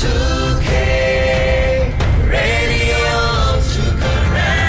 two K Radio two Karen.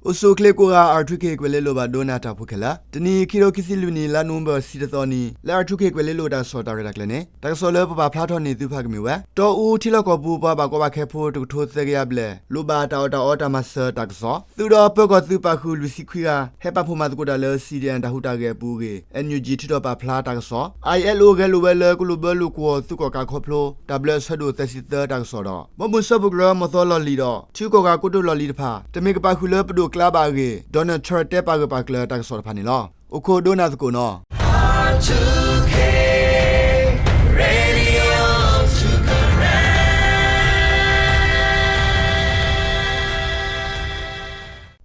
အိၣ်ဆူၣ်အိၣ်ချ့ကိးဂၤ R two K ကွဲၤလ့လိၤဘၣ်ဒိနၤတၢ်ဖိခဲလၢာ်, တနံၤ ခံထိခံဆံလွံၢ်နံၣ် လါနိၣ်ဝ့ဘၢၣ် တသီနံၤ လၢ R two K ကွဲၤလ့လိၤတၢ်ကစီၣ်တၢ်ရဲၣ်တၢ်ကျဲၤန့ၣ် တၢ်ကစီၣ်လၢပပာ်ဖျါထီၣ်န့ၢ်သုတဖၣ်ကမ့ၢ်ဝဲ တီအူထံလီၢ်ကီၢ်ပူၤ ပှၤဘၣ်ကီဘၣ်ခဲဖိ တကထိသၢကယၤဘျဲၣ် လိၣ်ဘၣ်တၢ်အီၣ်တၢ်အီတၢ်မၤစၢၤတၢ်ကစီၣ်, သုးဒီးပၢၤကီၢ်သုးပာ်ဃုာ်လွံၢ်ဆံခွံဂၤ ဟဲပာ်ဖှိၣ်မၤသကိးတၢ်လၢ C D M တၢ်ဟူးတၢ်ဂဲၤအပူၤအဂ့ၢ် N U G ထုးထီၣ်ပာ်ဖျါတၢ်ကစီၣ်, I L O ဂဲၤလိာ်ဝဲလၢကလိၣ်ဘၢလိာ်ကွီၢ်သုးကီၣ်ကးခီဖျိ တၢ်ဘျၢအဆၢဒိၣ်သၢဆံသၢတၢ်ကစီၣ်ဒီး ဘီမုၢ်စၢဖှိၣ်ကရၢ မီၢ်သီလီၢ်လံၤဒီး ထံကီၢ်ဂၤကိတိာ်လီၢ်လံၤတဖၣ် တမ့ၢ်ကပာ်ဃုာ်လၢပဒိၣ်ကျါဘၣ်အဂ့ၢ် Donald Trump တဲပာ်ဂၢၢ်ပာ်ကျၢၤတၢ်ကစီၣ်တဖၣ်န့ၣ်လီၤ. အိၣ်ခိးဒိနၤသကိးနီၤ.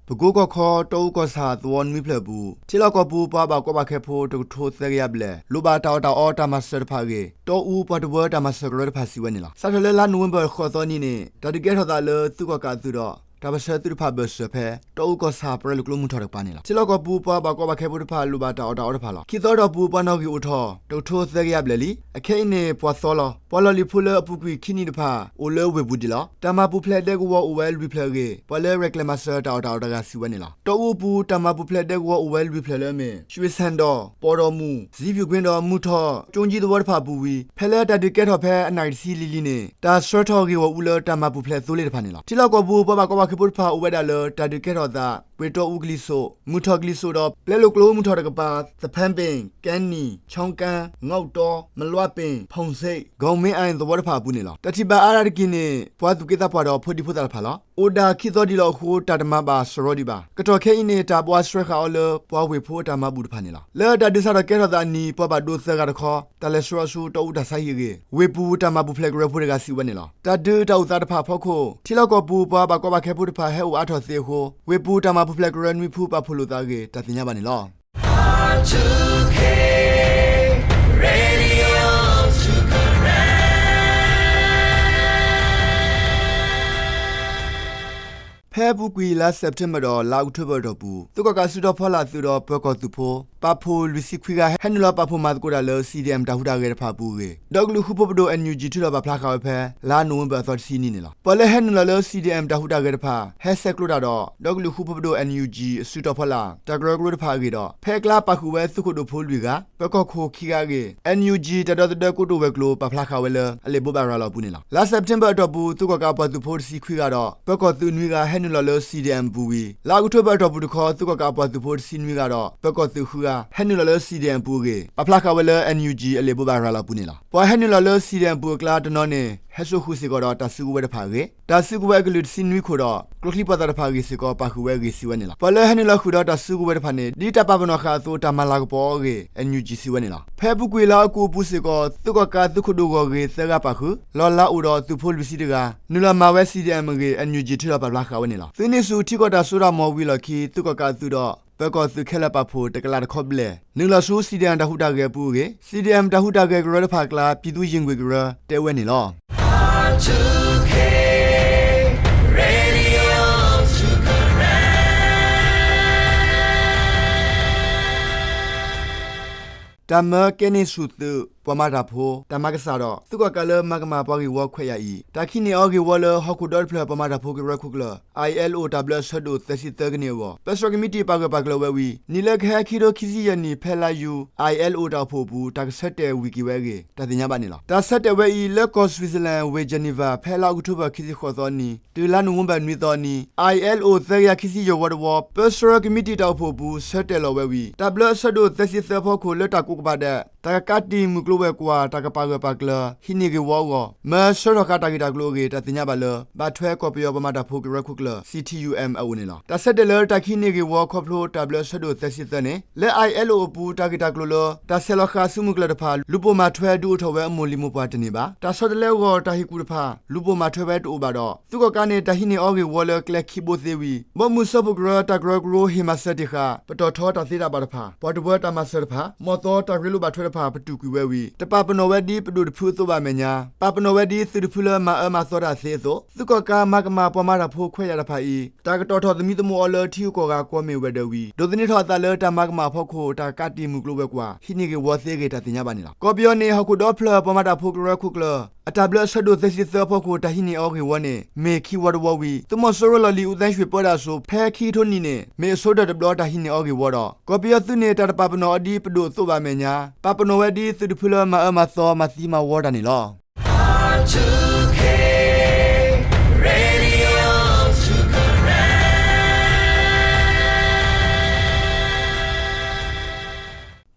ပကိကီၢ်ခီ တီအူကီၢ်ဆၣ်သဝီနွံဖျၢၣ်အပူၤ ထံလီၢ်ကီၢ်ပူၤ ပှၤဘၣ်ကီဘၣ်ခဲဖိ တကထိသၢကယၤဘျဲၣ် လိၣ်ဘၣ်တၢ်အီၣ်တၢ်အီတၢ်မၤစၢၤတဖၣ်အဂ့ၢ် တီအူပှၤတဝၢတၢ်မၤစၢၤကရၢတဖၣ်စံးဝဲန့ၣ်လီၤ. စးထီၣ်လၢလါနိၣ်ဝ့ဘၢၣ်ဃိးသီနံၤန့ၣ် တၢ်ဒုးကဲထီၣ်သးလၢသုးကီၣ်ကးအသုးဒီး တၢ်ပၢၢ်ဆၢသုးတဖၣ်ဘၢၣ်စၢၤဖဲ တီအူကီၢ်ဆၣ်ပရၢလိာ်ကျိမုၢ်ထီၣ်တကပၤန့ၣ်လီၤ. ထံလီၢ်ကီၢ်ပူၤ ပှၤဘၣ်ကီဘၣ်ခဲဖိတဖၣ် လိၣ်ဘၣ်တၢ်အီၣ်တၢ်အီတဖၣ်လီၤ. ခံသီအတီၢ်ပူၤ ပှၤနီၣ်ဂံၢ်အိၣ်ထီၣ် တကထိသၢကယၤဘျဲၣ်လံ. အခဲအံၤန့ၣ် ပှၤသီလီၤ. ပှၤလီၢ်လံၤဖိလၢအပူၤကွံာ်ခံနံၣ်တဖၣ် အိၣ်လၢဝ့ၢ်ပူၤဒံးလီၤ. တၢ်မၤပူၤဖျဲးဒဲကဝီၤအိၣ်ဝဲလွံၢ်ဖျၢၣ်အဂ့ၢ် ပှၤလၢရဲၣ်ကျဲၤမၤစၢၤတၢ်အီၣ်တၢ်အီတဂၤစံးဝဲန့ၣ်လီၤ. တီအူအပူၤ တၢ်မၤပူၤဖျဲးဒဲကဝီၤအိၣ်ဝဲလွံၢ်ဖျၢၣ်လၢအမ့ၢ် ရွှေဆံဒီး ပီၢ်ဒီမူၣ် စံဖၠူၣ်ကွ့ဒီး မုၢ်ထီၣ် ကၠိကၠံသဝီတဖၣ်အပူၤဝံၤ ဖဲလၢတၢ်ဒုးကဲထီၣ်ဖဲအနၣ်ရံၣ်တဆံလံၤလံၤန့ၣ် တၢ်ဆှၢထီၣ်ဂ့ၢ်ဂီၢ်အူလၢတၢ်မၤပူၤဖျဲးသိလ့ၣ်တဖၣ်န့ၣ်လီၤ. ထံလီၢ်ကီၢ်ပူၤ ပှၤဘၣ်ကီဘၣ်ခဲဖိတဖၣ် အိၣ်ဝဲဒၣ်လၢတၢ်ဒုးကဲထီၣ်သး ပှ့ၤတီအူကလံၤစိး မုၢ်ထီၣ်ကလံၤစိးဒီး ပျဲလိာ်ကျိမုၢ်ထီၣ်တကပၤ သဖဲဘ့ၣ် ကဲနံၣ် ခၠီကၣ် ငီၣ်တီ မလွးပ့ၣ် ဖီၣ်စ့ၣ် ဂီၢ်မ့ၣ်အၣ်သဝီတဖၣ်အပူၤန့ၣ်လီၤ. တၢ်ထံၣ်ဘၣ်အါဒၣ်တက့ၢ်န့ၣ် ပှၤသူၣ်က့သးပှၢ်ဒီးဖိဒံဖိသၣ်တဖၣ်လီၤ. အိၣ်ဒၣ်ခံသီဒံးလီၤအဃိ တၢ်တမၤဘၣ်စရီဒံးဘၣ်. ကတီၢ်ခဲအံၤန့ၣ် တၢ်ဘှါဆှဲဃာ်အီၤလၢ ပှၤဝ့ၢ်ဖိအတၢ်မၤဘူၣ်တဖၣ်န့ၣ်လီၤ. လၢတၢ်ဒုးစးထီၣ်ကဲထီၣ်သးအနံၤ ပှၤဘၣ်ဒိသၢဂၤတခီ တၢ်လဲၤဆှၢအီၤဆူတီအူတၢ်ဆါဟံၣ်အဂ့ၢ် ဝ့ၢ်ပူၤတၢ်မၤပူၤဖျဲးကရၢဖိတဂၤစံးဝဲန့ၣ်လီၤ. တၢ်ဒုးတၢ်အိၣ်သးတဖၣ်အဖီခိၣ် ထံလီၢ်ကီၢ်ပူၤ ပှၤဘၣ်ကီဘၣ်ခဲဖိတဖၣ်ဟဲအိၣ်အါထီၣ်သ့အဃိ ဝ့ၢ်ပူၤတၢ်မၤပူၤဖျဲးကရၢနွံဖုပာ်ဖှိၣ်လိာ်သးအဂ့ၢ် တၢ်သ့ၣ်ညါဘၣ်န့ၣ်လီၤ. ဖဲအပူၤကွံာ်လါစဲးပထ့ဘၢၣ်ဒီးလါအီးကထိဘၢၣ်အတီၢ်ပူၤ သုးကီၣ်ကးစုတီၤဖီလာ်အသုးဒီးပၢၤကီၢ်သုးဖိ ပာ်ဖှိၣ်လွံၢ်ဆံခွံဂၤ ဟဲနုာ်လီၤပာ်ဖှိၣ်မၤသကိးတၢ်လၢ C D M တၢ်ဟူးတၢ်ဂဲၤတဖၣ်အပူၤအဂ့ၢ် ဒီကလုာ်ဃူဖိးပဒိၣ် N U G ထုးထီၣ်ပာ်ဖျါဃာ်ဝဲဖဲ လါနိၣ်ဝ့ဘၢၣ်အသီတဆံနံၤန့ၣ်လီၤ. ပှၤလၢဟဲနုာ်လီၤလၢ C D M တၢ်ဟူးတၢ်ဂဲၤတဖၣ် ဟဲဆဲးကျိးတၢ်ဒီး ဒီကလုာ်ဃူဖိးပဒိၣ် N U G အစုတီၤဖီလာ် တၢ်ကရၢကရိတဖၣ်အဂ့ၢ်ဒီး ဖဲအကျါပာ်ဃုာ်ဝဲသုးခိၣ်ဒိၣ်ဖိလွံၢ်ဂၤ ပၢၤကီၢ်ခိၣ်ခံဂၤအဂ့ၢ် N U G တၢ်ဒီသဒၢကိတိာ်ဝဲၤကျိၤ ပာ်ဖျါဃာ်ဝဲလၢအလံာ်ဘိးဘၣ်ရၤလီၤအပူၤန့ၣ်လီၤ. လါစဲးပထ့ဘၢၣ်အတီၢ်ပူၤ သုးကီၣ်ကးအပှၤသုးဖိတဆံခွံဂၤဒီး ပၢၤကီၢ်သုးနွံဂၤ ဟဲနုာ်လီၤလၢ C D M အပူၤဝံၤ လါအီးကထိဘၢၣ်အတီၢ်ပူၤတခီ သုးကီၣ်ကးအပှၤသုးဖိတဆံနွံဂၤဒီး ပၢၤကီၢ်သုးဃုဂၤ ဟဲနုာ်လီၤလၢ C D M အပူၤအဂ့ၢ် ပာ်ဖျါဃာ်ဝဲလၢ N U G အလံာ်ဘိးဘၣ်ရၤလီၤအပူၤန့ၣ်လီၤ. ပှၤဟဲနုာ်လီၤလၢ C D M အပူၤအကျါတနီၤန့ၣ် ဟဲစိာ်ဃုာ်စ့ၢ်ကီးဒီးတၢ်စုကဝဲၤတဖၣ်အဂ့ၢ် တၢ်စုကဝဲၤအကလုာ်တဆံနွံခိၣ်ဒီး ကျိချံပှၤသးတဖၣ်အဂ့ၢ်စ့ၢ်ကီး ပာ်ဃုာ်ဝဲအဂ့ၢ်စံးဝဲန့ၣ်လီၤ. ပှၤလၢဟဲနုာ်လီၤဃုာ်ဒီးတၢ်စုကဝဲၤတဖၣ်န့ၣ် ဒ်တၢ်ပာ်ပနီၣ်ဃာ်အသိး တၢ်မၤလၤကပီၤအီၤအဂ့ၢ် N U G စံးဝဲန့ၣ်လီၤ. ဖဲအပူၤကွံာ်လါအီကူးအပူၤစ့ၢ်ကီး သုးကီၣ်ကးသုးခိၣ်ဒိၣ်ဂီၢ်ဂ့ၢ်သၢဂၤပာ်ဃုာ် လီၤလးအိၣ်ဒီးသုးဖိလွံၢ်ဆံတဂၤ နုာ်လီၤမၤဝဲ C D M အဂ့ၢ် N U G ထုးထီၣ်ပာ်ဖျါဃာ်ဝဲန့ၣ်လီၤ. သုးန့ၢ်ဆူၣ်ထံကီၢ်တၢ်စိတၢ်ကမီၤဝံၤအလီၢ်ခံ သုးကီၣ်ကးအသုးဒီး ပၢၤကီၢ်သုးခဲလၢာ်ပာ်ဖှိၣ်တကလးတခီဘျဲၣ် နုာ်လီၤဆူ C D M တၢ်ဟူးတၢ်ဂဲၤအပူၤအဂ့ၢ် C D M တၢ်ဟူးတၢ်ဂဲၤကရၢတဖၣ်အကျါ ပြည်သူ့ရင်ခွင်ကရၢ တဲဝဲန့ၣ်လီၤ. တၢ်မၢကဲန့ၢ်ဆူၣ်သုး ပှၤမၤတၢ်ဖိ တၢ်မၤကစၢ်ဒီး သုးကီၣ်ကးလၢမၤကမၣ်ပှၤဂ့ၢ်ဝီ ခွဲးယာ်အံၤ တၢ်ကဟံးန့ၢ်အီၤဂ့ၢ်ဝီလၢ ဟီၣ်ခိၣ်ဒီတဖျၢၣ်ပှၤမၤတၢ်ဖိကရၢခိၣ်ကျၢၢ် I L O တၢ်ဘျၢအဆၢဒိၣ်သၢဆံသၢကန့ၢ်အဂီၢ် ပၢဆှၢကမံးတံာ်ပာ်ဂၢၢ်ပာ်ကျၢၤဝဲဝံၤ နံၤလၢကဟဲ ခံထိခံဆံယဲၢ်နံၣ် ဖဲလါယူၤ I L O တၢ်အိၣ်ဖှိၣ်အပူၤ တၢ်ကဆၢတဲာ်ဝံၤက့ၤဝဲအဂ့ၢ် တၢ်သ့ၣ်ညါဘၣ်န့ၣ်လီၤ. တၢ်ဆၢတဲာ်ဝဲအံၤ လၢကီၢ် Switzerland ဝ့ၢ် Geneva ဖဲလါအီးကထိဘၢၣ် ခံဆံဃိးသီနံၤ တုၤလါနိၣ်ဝ့ဘၢၣ် နွံသီနံၤ I L O သၢကယၤခံဆံယဲၢ်ဝီတဝီ ပၢဆှၢကမံးတံာ်တၢ်အိၣ်ဖှိၣ်အပူၤ ဆၢတဲာ်လီၤဝဲဝံၤ တၢ်ဘျၢအဆၢဒိၣ်သၢဆံသၢဖီခိၣ် လၢတၢ်ကိးကပၤဒဲး တၢ်ကကးတံာ်မုၢ်ကျိၤဝဲၤကွာ် တၢ်ကပာ်ဂၢၢ်ပာ်ကျၢၤ ဟံးန့ၢ်ဂ့ၢ်ဝီအဂီၢ် မၢဆှၢထီၣ်ဃာ်တၢ်ဂ့ၢ်တၢ်ကျိၤအဂ့ၢ် တၢ်သ့ၣ်ညါဘၣ်လၢ ဘၣ်ထွဲကီၢ်ပယီၤပှၤမၤတၢ်ဖိကရၢခိၣ်ကျၢၢ် C T U M အအိၣ်န့ၣ်လီၤ. တၢ်ဆၢတဲာ်လၢတၢ်ကဟံးန့ၢ်ဂ့ၢ်ဝီခီဖျိတၢ်ဘျၢအဆၢဒိၣ်သၢဆံသၢန့ၣ် လၢ I L O အပူၤ တၢ်ဂ့ၢ်တၢ်ကျိၤလၢ တၢ်ဆဲးလီၤဃာ်ဆူမုၢ်ကျၢၢ်တဖၣ် လူၤပိာ်မၤထွဲဒုးအိၣ်ထီၣ်ဝဲအမိၢ်လံၤမိၢ်ပှၢ်တန့ၢ်ဘၣ်. တၢ်ဆီတလဲအဂီၢ် တၢ်ဟ့ၣ်ကူၣ်တဖၣ် လူၤပိာ်မၤထွဲဝဲတအိၣ်ဘၣ်ဒီး သုးကီၣ်ကးန့ၣ် တၢ်ဟံးန့ၢ်အီၤဂ့ၢ်ဝီလၢကျဲခံဘိသ့ဝံၤ ဘီမုၢ်စၢဖှိၣ်ကရၢ တၢ်ကရၢကရိဟ့ၣ်မၤစၢၤတ့ၢ်ဃာ် ပတီၢ်ထီတၢ်သ့တၢ်ဘၣ်တဖၣ်, ပှၤတဝၢတၢ်မၤစၢၤတဖၣ်, မီၢ်သီတၢ်ရ့လိာ်ဘၣ်ထွဲတဖၣ် ပတုာ်ကွံာ်ဝဲဝံၤ တပာ်ပနီၣ်ဝဲဒ်ပဒိၣ်တဖုအသိးဘၣ်အမဲာ်ညါ ပာ်ပနီၣ်ဝဲဒ်သုးတဖုလၢမၤအၢမၤသီတၢ်သ့အသိး သုးကီၣ်ကးမၤကမၣ်ပှၤမၤတၢ်ဖိခွဲးယာ်တဖၣ်အံၤ တၢ်ကတီၢ်ထီၣ်သမံသမိးအီၤလၢထံဂုၤကီၢ်ဂၤကွီၢ်မ့ၣ်ဝဲၤဒၢးဝံၤ ဒိးသန့ၤထီၣ်အသးလၢတၢ်မၤကမၣ်အဖီခိၣ် တၢ်ကးတံာ်မုၢ်ကျိၤဝဲၤကွာ် ဟံးန့ၢ်ဂ့ၢ်ဝီသ့အဂ့ၢ် တၢ်သ့ၣ်ညါဘၣ်န့ၣ်လီၤ. ကီၢ်ပယီၤန့ၣ် ဟီၣ်ခိၣ်ဒီဖျၢၣ်ပှၤမၤတၢ်ဖိကရၢခိၣ်ကျၢၢ် အတၢ်ဘျၢအဆၢဒိၣ်သၢဆံသၢအဖီခိၣ် တၢ်ဟံးန့ၢ်အီၤဂ့ၢ်ဝီန့ၣ် မ့ၢ်ခံဝီတဝီဝံၤ သုးမီၤစိရိၤလီၢ်လံၤ အူသၣ်ရွှ့ၣ် ပၢတၢ်အစိၤ ဖဲခံကထိနံၣ်န့ၣ် မ့ၢ်အဆိကတၢၢ်တဘျီတၢ်ဟံးန့ၢ်အီၤဂ့ၢ်ဝီဒီး ကီၢ်ပယီၤသုးန့ၣ် တၢ်တပာ်ပနီၣ်အီၤဒ်ပဒိၣ်အသိးဘၣ်အမဲာ်ညါ ပာ်ပနီၣ်ဝဲဒ်သုးတဖုလၢမၤအၢမၤသီ မၤသံမၤဝီတၢ်န့ၣ်လီၤ.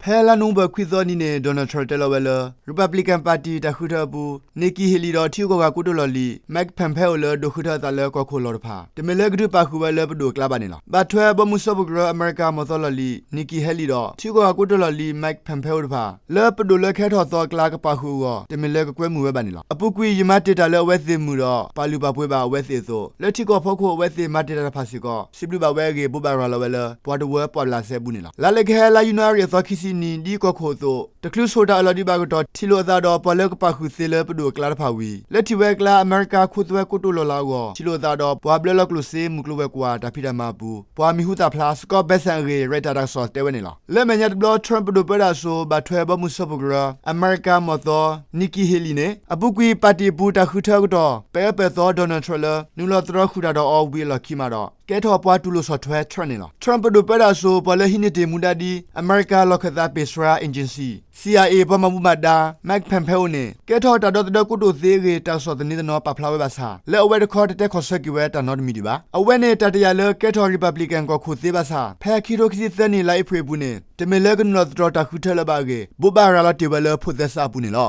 ဖဲလါနိၣ်ဝ့ဘၢၣ်ခွံသီအနံၤန့ၣ် Donald Trump တဲလီၤဝဲလၢ Republican Party တၢ်ဃုထၢအပူၤ Nikki Haley ဒီးထံဂုၤကီၢ်ဂၤကိတိာ်လီၢ်လံၤ Mike Pompeo လၢဒိးဃုထၢအသးလၢကီၢ်ခိၣ်လီၢ်တဖၣ် တမ့ၢ်လၢကဒုးပာ်ဃုာ်ဝဲလၢပဒိၣ်အကျါဘၣ်န့ၣ်လီၤ. ဘၣ်ထွဲဘီမုၢ်စၢဖှိၣ်ကရၢ အမဲရကၤမီၢ်သီလီၢ်လံၤ Nikki Haley ဒီးထံဂုၤကီၢ်ဂၤကိတိာ်လီၢ်လံၤ Mike Pompeo တဖၣ် လၢပဒိၣ်လၢကဟဲထီၣ်သီအကျါကပာ်ဃုာ်အဂီၢ် တမ့ၢ်လၢကကွဲမုာ်ဝဲဘၣ်န့ၣ်လီၤ. အပူၤကွံာ် ယမၤတ့ၢ်တၢ်လၢအဝဲသ့ၣ်မုာ်ဒီး ပာ်လုၢ်ပာ်ပှ့ၤဘၣ်အဝဲသ့ၣ်အသိး လၢထံကီၢ်ဖီခိၣ်အဝဲသ့ၣ်မၤတ့ၢ်တၢ်တဖၣ်စ့ၢ်ကီး စံးဘျုးဘၣ်ဝဲအဂ့ၢ် ဘိးဘၣ်ရၤလီၤဝဲလၢ ပှၤတဝၢပှာ်ဘျးစဲအပူၤန့ၣ်လီၤ. လါလဲၤကဟဲ လါယနူၤအါရံၤအသီခံဆံနံၤ ဒ်ကီၢ်ခိၣ်အသိး တချုးဆိၣ်တၢ်အၢၣ်လီၤဒံးဘၣ်အကတီၢ် ထံၣ်လိာ်အသးဒီးပှၤလၢကပာ်ဃုာ်သ့လၢပဒိၣ်အကျါတဖၣ်ဝံၤ လၢထံၣ်ဝဲအကျါ အမဲရကၤခိသွဲကိတိာ်လီၢ်လၤအဂီၢ် ထံၣ်လိာ်အသးဒီးပှၤဘျၢလီၤကျိၣ်စ့ မုၢ်ကျိၤဝဲၤကွာ် တၢ်ဖံးတၢ်မၤအပူၤ ပှၤမံၤဟူသၣ်ဖျါ Scott Bessent အဂ့ၢ် ရဲၣ်တၢ်တၢ်ကစီၣ်တဲဝဲန့ၣ်လီၤ. လၢအမဲာ်ညါတဘျီ Trump ပဒိၣ်ပၢတၢ်အစိၤဘၣ်ထွဲဘီမုၢ်စၢဖှိၣ်ကရၢ အမဲရကၤမီၢ်သီ Nikki Haley န့ၣ် အပူၤကွံာ် ပၣ်တံၣ်အပူၤတၢ်ဃုထၢအကတီၢ် ပဲာ်အၢပဲာ်သီ Donald Trump လၢ နုာ်လီၤသတြီၤဃုာ်တၢ်ဒီးအီၤဝံၤအလီၢ်ခံမးဒီး ကဲထီၣ်ပှၤတူၢ်လိာ်ဆီၣ်ထွဲ Trump န့ၣ်လီၤ. Trump ပဒိၣ်ပၢတၢ်အစိၤ ပှၤလၢဟံးန့ၢ်တ့ၢ်မူဒါဒ် အမဲရကၤလီၢ်ခၢၣ်သးပ့ၢ်စှၤ Agency, CIA ပှၤမၤဘူၣ်မၤဒါ Mike Pompeo န့ၣ် ကဲထီၣ်တၢ်ဒီသဒၢကိတိာ်သ့အဂ့ၢ် တၢ်ကစီၣ်သန့သနီပာ်ဖျါဝဲဘၣ်ဆၣ် လၢအဝဲတခီတတဲခီၣ်ဆၢက့ၤဝဲတၢ်နီတမံၤဒံးဘၣ်. အဝဲန့ၣ် တၢ်တယာ်လၢကဲထီၣ် Republican ကီၢ်ခိၣ်သ့ဘၣ်ဆၣ် ဖဲခံကထိခံဆံသၢနံၣ် လါအ့ဖြ့ၣ်အပူၤန့ၣ် တမ့ၢ်လၢကနုာ်လီၤသတြီၤတၢ်ဃုထၢလၢၤဘၣ်အဂ့ၢ် ဘိးဘၣ်ရၤလီၤတ့ၢ်ဝဲလၢဖိးသဲစးအပူၤန့ၣ်လီ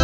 ၤ.